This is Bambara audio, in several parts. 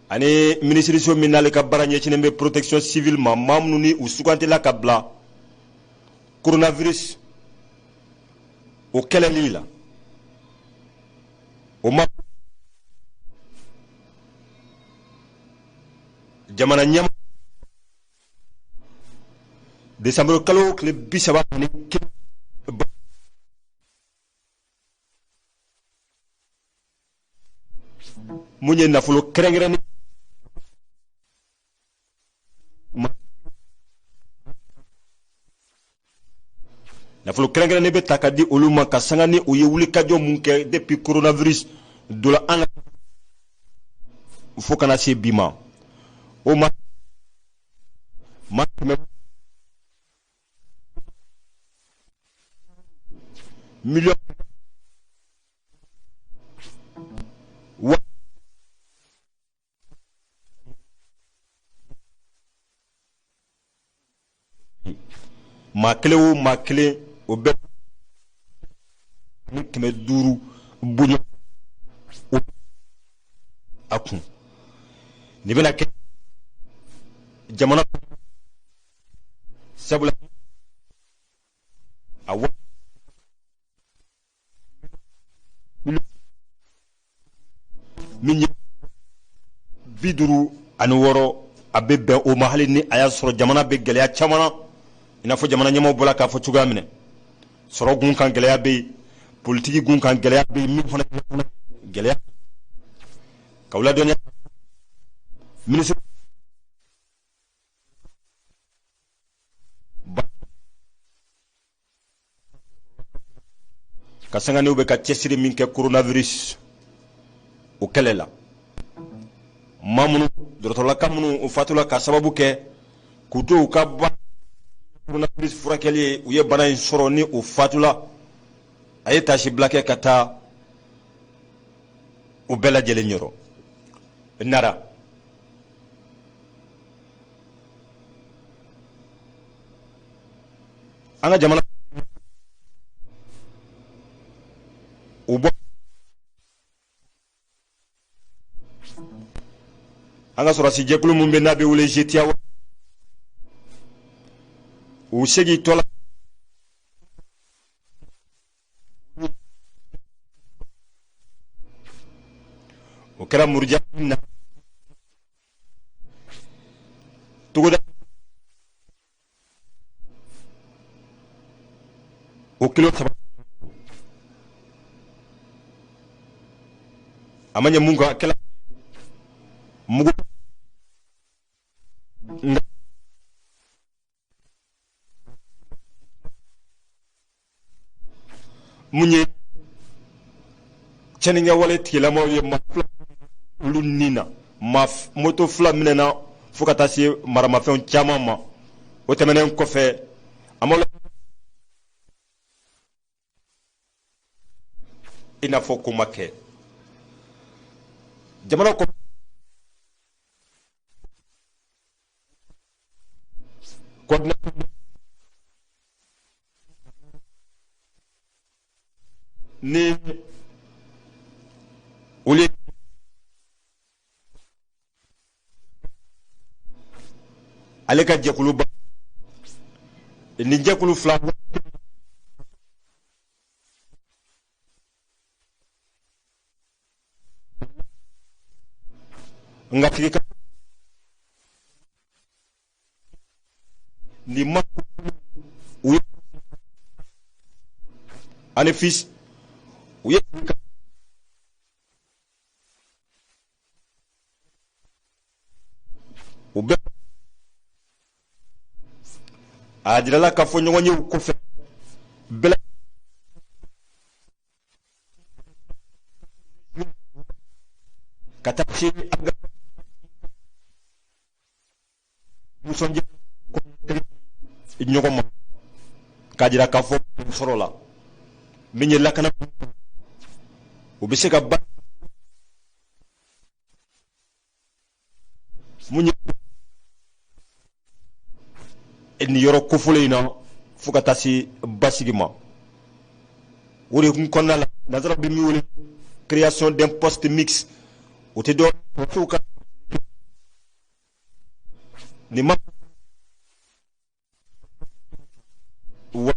Ani minisiriso min n'ale ka baara ɲɛsinnen bɛ protection civile ma, maa minnu ni u sugantila ka bila coronavirus o kɛlɛli la, o ma jamana ɲɛma desanburu kalo tile 31 mun ye nafolo kɛrɛnkɛrɛnnen nafolo kɛrɛnkɛrɛnnen bɛ ta ka di olu ma ka sanga ni u ye wulikajɔ mun kɛ depuis coronavirus donna an na fo ka na se bi ma. O ma maa kɛmɛ miliyɔn wa maa kelen o maa kelen, o bɛ ni 500 bonya a kun. Nin bɛna kɛ jamana sabula a wa min ye 56, a bɛ bɛn o ma, hali ni a y'a sɔrɔ jamana bɛ gɛlɛya caman na, i n'a fɔ jamana ɲɛmaaw bɔra k'a fɔ cogoya min na, sɔrɔ gun kan gɛlɛya bɛ yen, politiki gun kan gɛlɛya bɛ yen, min fana gɛlɛya k'aw ladɔnniya minisiri ka sanga n'u bɛ ka cɛsiri min kɛ coronavirus o kɛlɛ la. Maa minnu dɔgɔtɔrɔlaka minnu u fatula ka sababu kɛ k'u to u ka ba coronavirus furakɛli ye, u ye bana in sɔrɔ ni u fatula, a ye taasibila kɛ ka taa u bɛɛ lajɛlen yɔrɔ nara. An ka jamana u bɔ an ka sɔrɔdasi jɛkulu min bɛ n'a bɛ wele GTIA, u segintɔ la o kɛra muruja na togoda o kilo 3, a ma ɲɛ mun kan, a kɛla mugu nka mun ye cɛnnikɛwale tigilamaaw ye, maa fila olu ni na, maa moto fila minɛna fo ka taa se maramafɛnw caman ma. O tɛmɛnen kɔfɛ, an b'aw i n'a fɔ ko ma kɛ jamana kɔ ni olu ye ale ka jɛkuluba nin jɛkulu fila nka tigi ka nin ma u ye ANEFIS u ye u bɛ a jirala k'a fɔ ɲɔgɔnyew kɔfɛ bɛɛ ka taa se an ka nisɔndiya ɲɔgɔn ma k'a jira k'a fɔ sɔrɔ la min ye lakana, u bɛ se ka ba mun ye nin yɔrɔ kofɔlen in na fo ka taa se basigi ma. O de kun kɔnɔna la, nansaraw bɛ min wele création d'un poste mixte, o tɛ dɔ ka Nin ma wa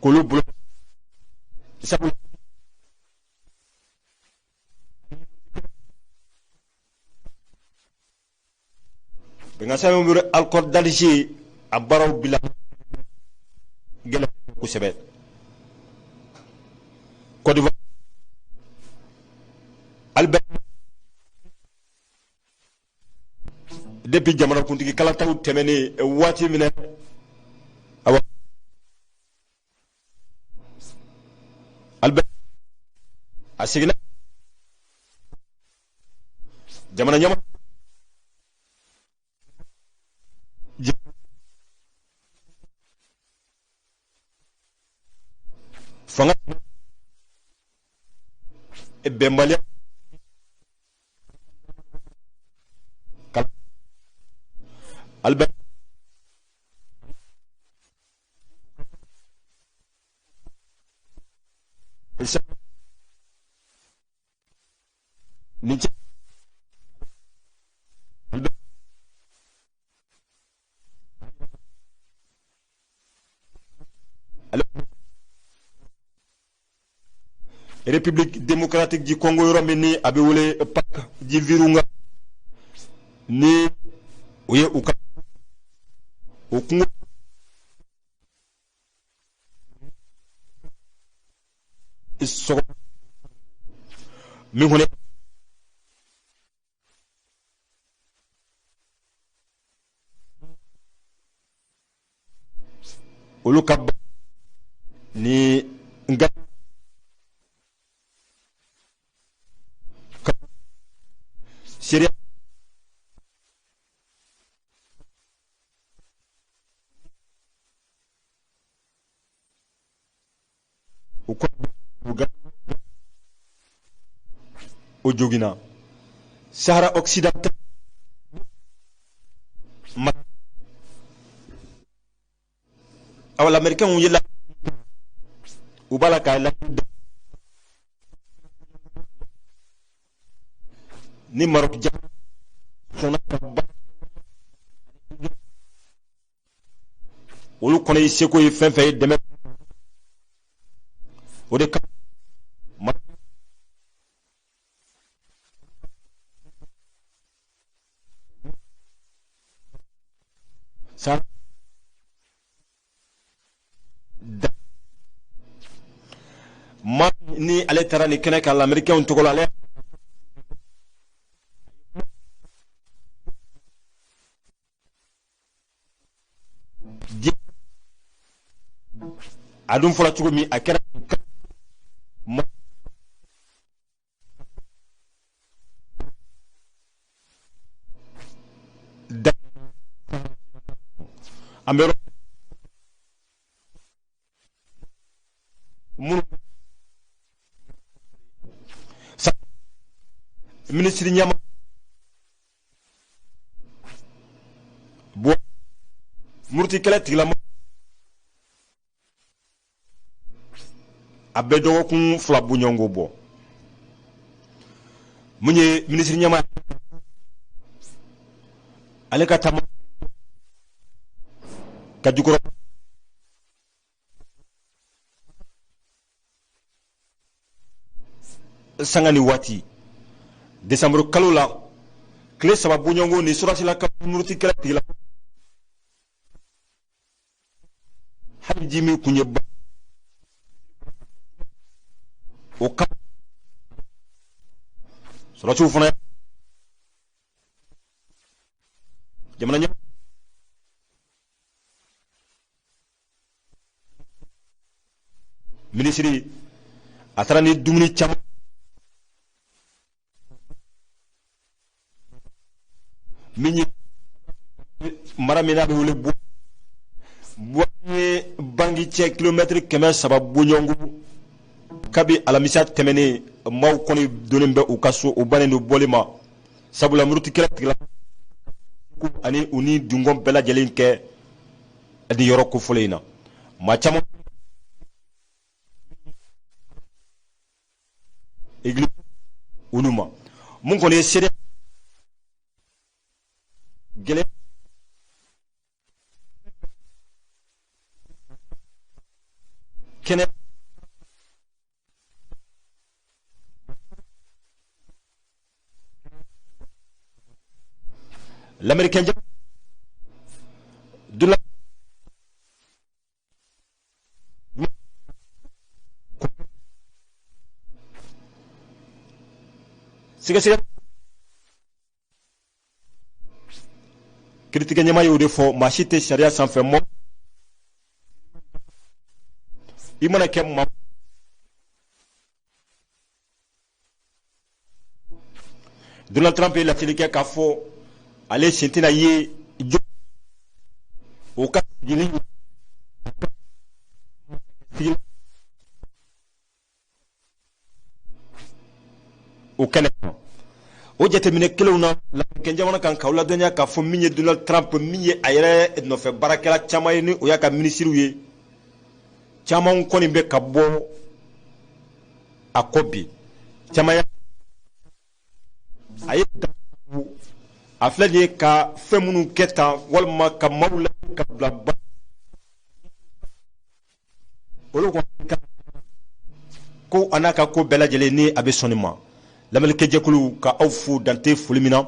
k'olu bolo sabu bɛnkan sɛbɛn min bɛ accord d'Alger a baaraw bila gɛlɛn kosɛbɛ. Côte d'Ivoire, Albert, depuis jamanakuntigi kalataw tɛmɛnen waati min na, awa, Albert a seginna jamana ɲɛma fanga bɛnbaliya Albert nin cɛ République démocratique du Congo, yɔrɔ min ni a bɛ wele Parc du Virunga, ni o ye u ka o kungo sɔgɔ min kɔni olu ka ni nka seereya u ka o joginna Sahara occidental ma. Awa, l'américain ye la u b'a la k'a la ni Maroc sɔnna ka ba olu kɔnɔ ye seko ye fɛn fɛn ye dɛmɛ o de kan. Sa da ma ni ale taara nin kɛnɛ kan lamɛrikɛnw tɔgɔ la, ale a dun fɔra cogo min, a kɛra ma da an bɛ minnu minisiri ɲɛma bɔ murutikɛlɛ tigilama a bɛ dɔgɔkun 2 bɔɲɔgɔnko bɔ. Mun ye minisiri ɲɛma ale ka taama ka jukɔrɔ sanga ni waati desanburu kalo la tile 3 bɔɲɔgɔnko ni surasila ka murutikɛlɛ tigila hali ji min kun ye ba o ka sɔrɔsiw fana jamana ɲɛ minisiri a taara ni dumuni caman min ye mara min n'a bɛ wele Bouaké ye Bangui cɛ kilomɛtiri 300 bɔɲɔgɔnko. Kabi alamisa tɛmɛnen, maaw kɔni donnen bɛ u ka so, u bannen don bɔli ma, sabula murutikɛlɛ tigila ani u ni dungɔn bɛɛ lajɛlen kɛ nin yɔrɔ kofɔlen in na. Maa caman egili olu ma mun kɔni ye seere. Lamerikɛn Donald sɛgɛsɛgɛ kiritigɛ ɲɛmaa y'o de fɔ, maa si tɛ sariya sanfɛ. Mɔ i mana kɛ maa, Donald Trump ye laseli kɛ k'a fɔ ale sen tɛna ye o ka sigili o kɛnɛ kan. O jateminɛ kelenw na lamerikɛn jamana kan, k'aw ladɔnniya k'a fɔ min ye Donald Trump, min ye a yɛrɛ nɔfɛ baarakɛla caman ye, ni o y'a ka minisiriw ye, caman kɔni bɛ ka bɔ a kɔ bi. Caman ya a ye a filɛ nin ye ka fɛn minnu kɛ tan, walima ka maaw la ka bila ba olu ko a n'a ka ko bɛɛ lajɛlen ni a bɛ sɔn nin ma. Lamɛnnikɛjɛkulu, ka aw fo dante foli min na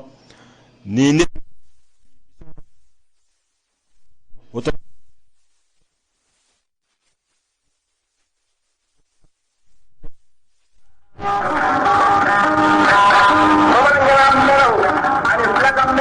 ni ne o tɛ.